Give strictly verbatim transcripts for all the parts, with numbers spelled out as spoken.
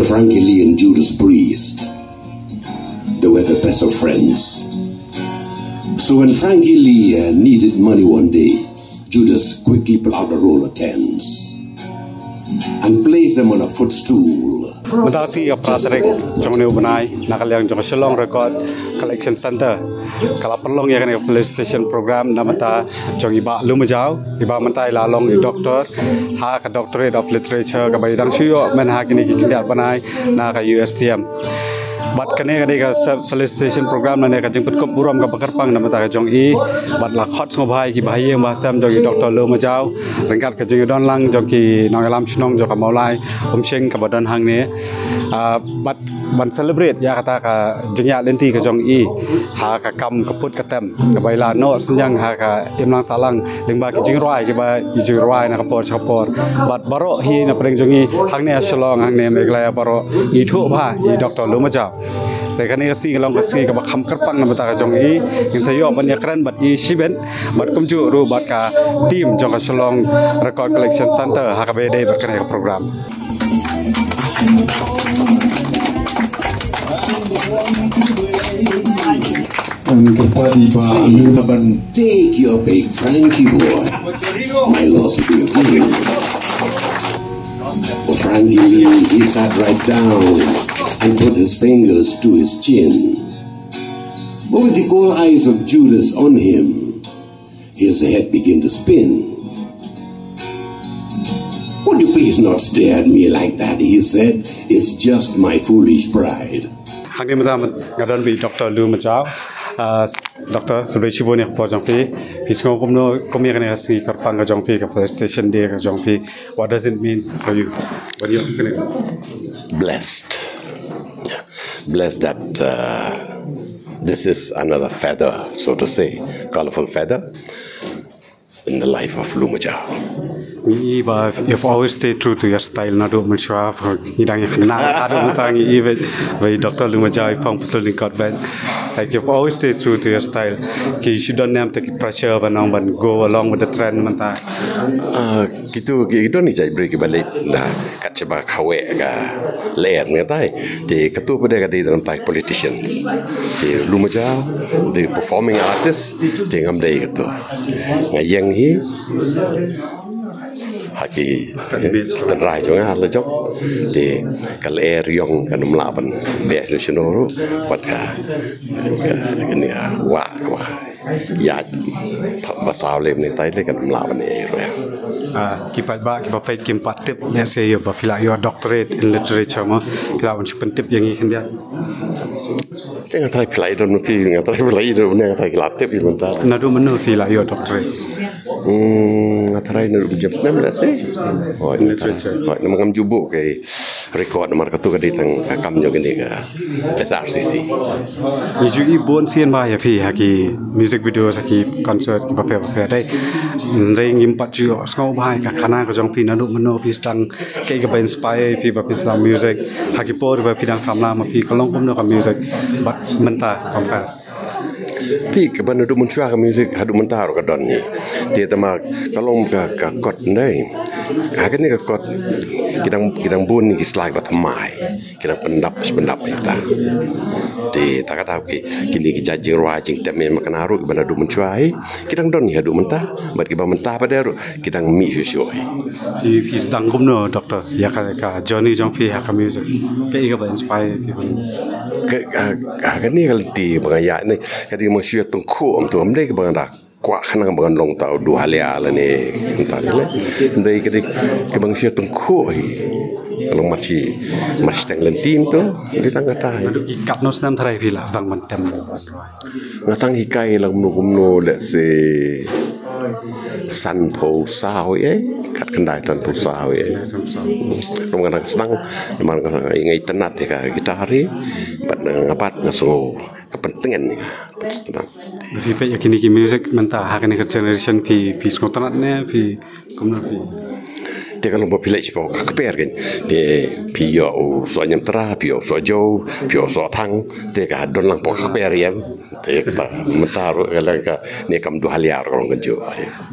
Frankie Lee and Judas Priest, they were the best of friends. So when Frankie Lee uh, needed money one day, Judas quickly pulled out a roll of tens and placed them on a footstool. Mynta ka sngi ka phra tarik jong une u bnai, na ka liang jong ka Shillong Record Collection Center ka la pynlong ïa kane ka felicitation program na bynta jong i Bah Lum Majaw. I Bah mynta i la long i doctor ha ka Doctorate of Literature kaba i dang shu ïoh man ha kine ki khyndiat bnai na ka U S T M. Bad kane ka dei ka se- felicitation program lane ka jingpynkup burom kaba kyrpang na bynta ka jong i. Bad la khot sngewbha ïa ki bahaïing bahasem jong i Doctor Lum Majaw ryngkat ka jingïadon lang jong ki nongïalam shnong jong ka Mawlai Umshing kaba don hangne. Ah, bad ban celebrate ïa kata ka jingïaid lynti ka jong i ha ka kam ka put ka tem kaba i la noh synñiang ha ka imlang sahlang lyngba ki jingrwai kiba i jingrwai na ka por sha ka por. Bad baroh hi na pdeng jong i hangne ha Shillong, hangne Meghalaya baroh ngi ithuh bha i Doctor Lum Majaw. Te kane ka sngi ka long ka sngi kaba kham kyrpang na bynta ka jong i, ngin sa ïoh ban ïakren bad i shibit bad kumjuh ruh bad ka team jong ka Shillong Record Collection Center ha kaba ïadei bad kane ka program. An ka pari ba Say, amir na ban take your big Frankie boy. My loss will be a king. Frankie Lee, he sat right down and put his fingers to his chin. But with the cold eyes of Judas on him, his head began to spin. Would you please not stare at me like that? He said, it's just my foolish pride. Hangne mynta nga don bad i Doctor Lum Majaw. Ah, Doctor, khublei shibun ïa ka por jong phi. Phi sngew kumno kum ïa kane ka sngi kyrpang ka jong phi, ka felicitation day ka jong phi? What does it mean for you? What do you think? Blessed. Yeah. Blessed that uh, this is another feather, so to say, colorful feather in the life of Lum Majaw. Ngi i ba you've always stayed true to your style naduh mynshuwa. Ngi dang ïa kane naduh mynta ngi i ba, ba i Doctor Lum Majaw i phong putul lyngkot ba. Like you've always stayed true to your style. Ki shu don ne em te ki pressure ban ong ban go along with the trend mynta? Ah, kitu ki don ni jai bri ki balik da kat shaba khawe ka ler ngi tai. Te katu pada ka dei dalam tai politicians. Te Lum Majaw dei performing artist, te ngam dei katu. Nga ïeng hi ha ki tynrai jong nga la jong. Te ka ler ïong kan ym lah ban beh sha shano ruh bad ka kane ka wah ka wah ïa ba saw lem ne tai le kan ym lah ban ïa ruh. Ah, ki paidbah kiba peit kim pat tip, let's say, ba phi la ïoh doctorate in literature mo, phi lah ban shu pyntip ïa ngi khyndiat? Te nga trai phi la ïoh, phi nga trai phi la ïoh, nga trai ki la tip ïa mynta. Naduh mynno phi la ïoh doctorate? Hmm, nga trai naduh jam snem la sei. Hoi, nga trai. Hoi, namar ngam ju buh ka record namar katu ka dei tang ka kam jong kane ka S R C C. Ngi ju i bun sien bha ïa phi ha ki music videos, ha ki concert kiba pher bapher dei. Hynrei ngim pat ju ïoh sngew bha ïa ka khana ka jong phi, naduh mynno phi sdang, kaei kaba inspire phi ba phin sdang music, ha ki por ba phi dang samla ma phi ka long kumno ka music bad mynta compare? Phi, kaba naduh mynshuwa ka music haduh mynta ruh ka don hi. Te tama ka long ka, ka kot ndai. Ha kane ka kot ki dang, ki dang bun ki slai ba thymmai. Ki dang pyndap shi pyndap kita. Te ta ka dap ki, kine ki jait jingrwai jingtem ma kane ruh kiba naduh mynshuwa hi. Ki dang don hi haduh mynta, bad kiba mynta pat ruh ki dang mih shuh shuh hi. Phi, phi sdang kumno, Doctor, ïa ka, ka journey jong phi ha ka music? Kaei kaba inspire phi? Ka, ka, ka, kane ka lynti ba nga ïaid ne, ka dei ma shu ïa tyngkhuh, ym tu, ym dei kaba nga da kwah khnang ba ngan long tau duhalia lane mynta ne. Ym dei, ka dei kaba nga shu ïa tyngkhuh hi. Ka long mar shi, mar shi teng lynti mynta, dei tang kata hi. Naduh ki katno snem tharai phi la sdang ban tem? Nga tang hikai la kumno kumno, let's say, sanphew saw ïa, kat khyndai sanphew saw ïa. Namar nga dang sdang, namar nga, nga itynnat ïa ka guitar hi, bad nga bat nga sngew ka pyntngen ïa ka. Phi peit ïa kine ki music mynta ha kane ka generation, phi, phi sngewtynnat ne phi kumno phi? Te ka long ba phi leit shapoh ka kper kein. Phi, phi ïoh u soh Niamtra, phi ïoh u soh Joe, phi ïoh u soh Thang, te ka don lang poh ka kper ïa em. Te kata mynta ruh ka long kane kam duhalia ruh ka long kajuh.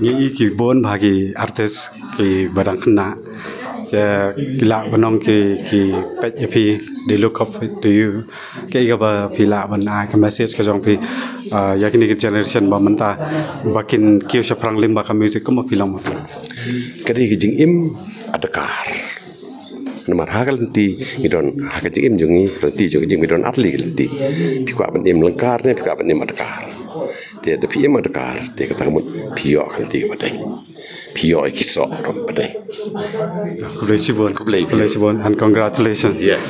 Ngi i ki bun bha ki artist kiba dang khynnah. Te ki lah ban ong ki, ki peit ïa phi, they look up to you. Kaei kaba phi lah ban ai ka message ka jong phi, ah, ïa kine ki generation ba mynta ba kin kiew shaphrang lyngba ka music kumba phi long ma phi. Ka dei ka jingim adkar. Namar ha ka lynti ngi don, ha ka jingim jong ngi, lynti jong ngi don ar tylli ki lynti. Phi kwah ban im lyngkar ne phi kwah ban im adkar. Te da phi im adkar, te kata ka mut phi ïoh ka lynti kaba dei. Phi ïoh ïa ki soh ruh kaba dei. Khublei shibun. Khublei. Khublei shibun and congratulations. Yeah.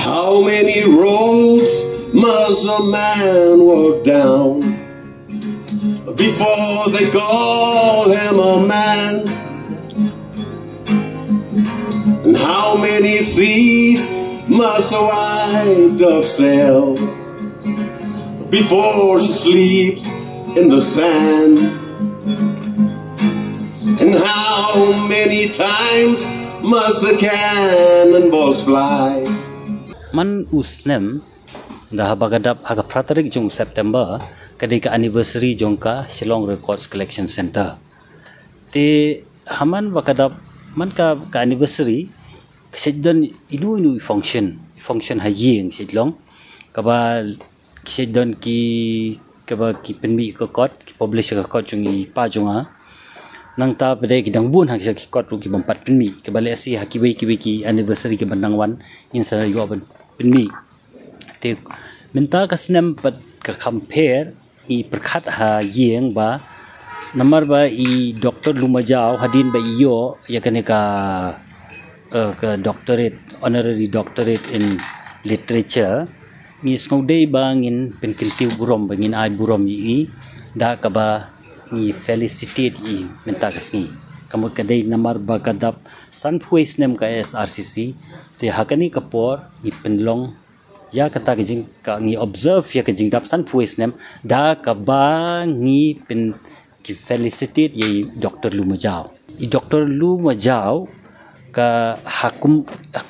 How many roads must a man walk down before they call him a man? And how many seas must a white dove sail before she sleeps in the sand? And how many times must the cannonballs fly? Man u snem, da haba ka dap ha ka phra tarik jong September, ka dei ka anniversary jong ka Shillong Records Collection Center. Te ha man ba ka dap, man ka, ka anniversary, ka shu don inu inu i function, i function ha ïing shu long. Kaba ki shu don ki, kaba ki pynmih ka kot, ki publish ka kot jong i pa jong nga. Nangta pat de ki dang bun ha ki kot ruh ki bym pat pynmih. Kaba lehse ha kiwei kiwei ki anniversary ki ban dang wan, ngin sa ïoh ban pynmih. Te mynta ka snem pat ka compare ngi pyrkhat ha ïing ba namar ba i Doktor Luma Jaw hadien ba i ïoh ïa kane ka, eh, ka doctorate, honorary doctorate in literature, ngi sngewdei ba ngin pynkyntiew burom, ba ngin ai burom ïa i da kaba ngi felicitate ïa i mynta ka sngi. Ka mut ka dei namar ba ka dap sanphew snem ka S R C C, te ha kane ka por ngi pynlong ïa kata ka jing, ka ngi observe ïa ka jingdap sanphew snem da kaba ngi pyn, ki felicitate ïa i Doktor Luma Jaw. I Doktor Luma Jaw ka ha kum,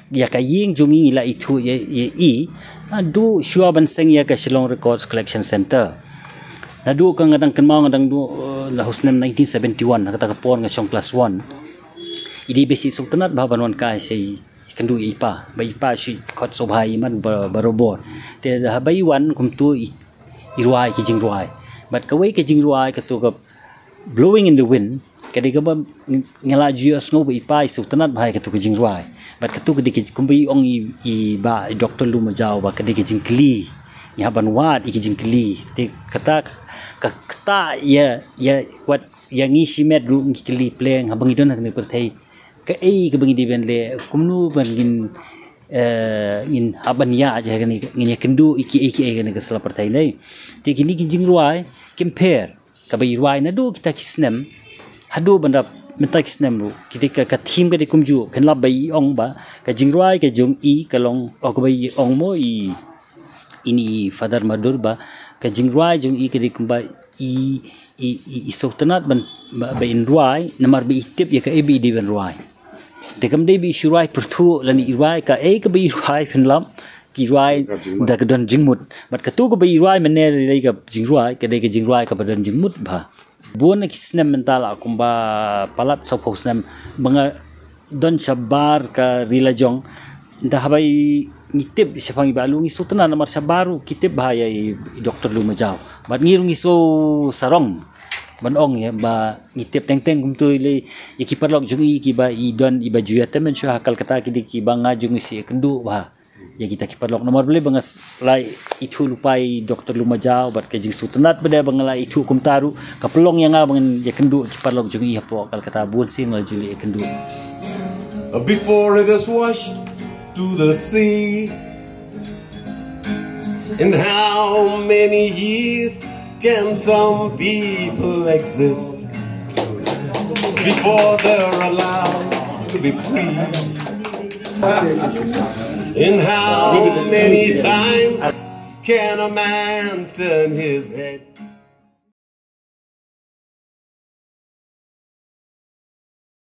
ïa ka ïing jong ngi ngi la ithuh ïa, ïa i naduh shuwa ban seng ïa ka Shillong Records Collection Center. Naduh ka nga dang kynmaw, nga dang duh, eh, la ha u snem nineteen seventy-one, ha kata ka por nga shong class one. I dei ba shu sngewtynnat bha ban wan kai sha i kynduh ïa i pa, ba i pa shu khot sngewbha ïa i man ba, barabor. Te haba i wan kumtu i, i rwai ki jingrwai. Bad kawei ka jingrwai katu ka Blowing in the Wind, ka dei kaba nga la ju ïohsngew ba i pa i sngewtynnat bha ïa katu ka jingrwai. Bad katu ka dei ka, kumba i ong i, i bah, i Doktor Luma Jaw ba ka dei ka jingkylli. Ngi hap ban wad ïa ki jingkylli. Te kata ka, ka, kata ïa, ïa wat ïa ngi shimet ruh ngi kylli pleng haba ngi don ha kane ka pyrthei. Kaei kaba ngi dei ban leh, kumno ban ngin, eh, ngin hap ban ïa, ïa kane, ngin ïakynduh ïa kiei kiei ha kane ka sla pyrthei ne. Te kine ki jingrwai kim pher, kaba i rwai naduh kita ki snem haduh ban da mynta ki snem ruh. Kita ka, ka theme ka dei kumjuh, kynlap ba i ong ba ka jingrwai ka jong i ka long, oh, kaba i ong mo i, ini i Father Madur ba ka jingrwai jong i ka dei kumba i, i, i, i sngewtynnat ban, ba, ba in rwai namar ba i tip ïa kaei ba i dei ban rwai. Te kam dei ba i shu rwai pyrthuh lane i rwai kaei kaba i rwai pynlap, i rwai da ka don jingmut. Bad katu kaba i rwai mynne lei ka jingrwai, ka dei ka jingrwai kaba don jingmut bha. Bun na ki snem mynta la kumba palat sawphew snem ba nga don shabar ka ri la jong. Nda haba i ngi tip shaphang i Bah Lu ngi sngewtynnat namar shabar ruh ki tip bha ïa i, i Doktor Luma Jaw. Bad ngi ruh ngi sngewsarong ban ong ïa ba ngi tip teng teng kumtu i lei ïa ki paralok jong i kiba i don iba ju ïatem mynshuwa ha Kolkata ki dei kiba nga ju ngi shu ïakynduh bha ïa kita ki paralok. Namar balei ba nga s-, la ithuh lypa i Doktor Luma Jaw bad ka jingsngewtynnat ba dei ba nga la ithuh kumta ruh ka pynlong ïa nga ba ngan ïakynduh ki paralok jong i hapoh Kolkata, bun sien nga la ju leit ïakynduh. Before it is washed to the sea. In how many years can some people exist before they're allowed to be free? In how many times can a man turn his head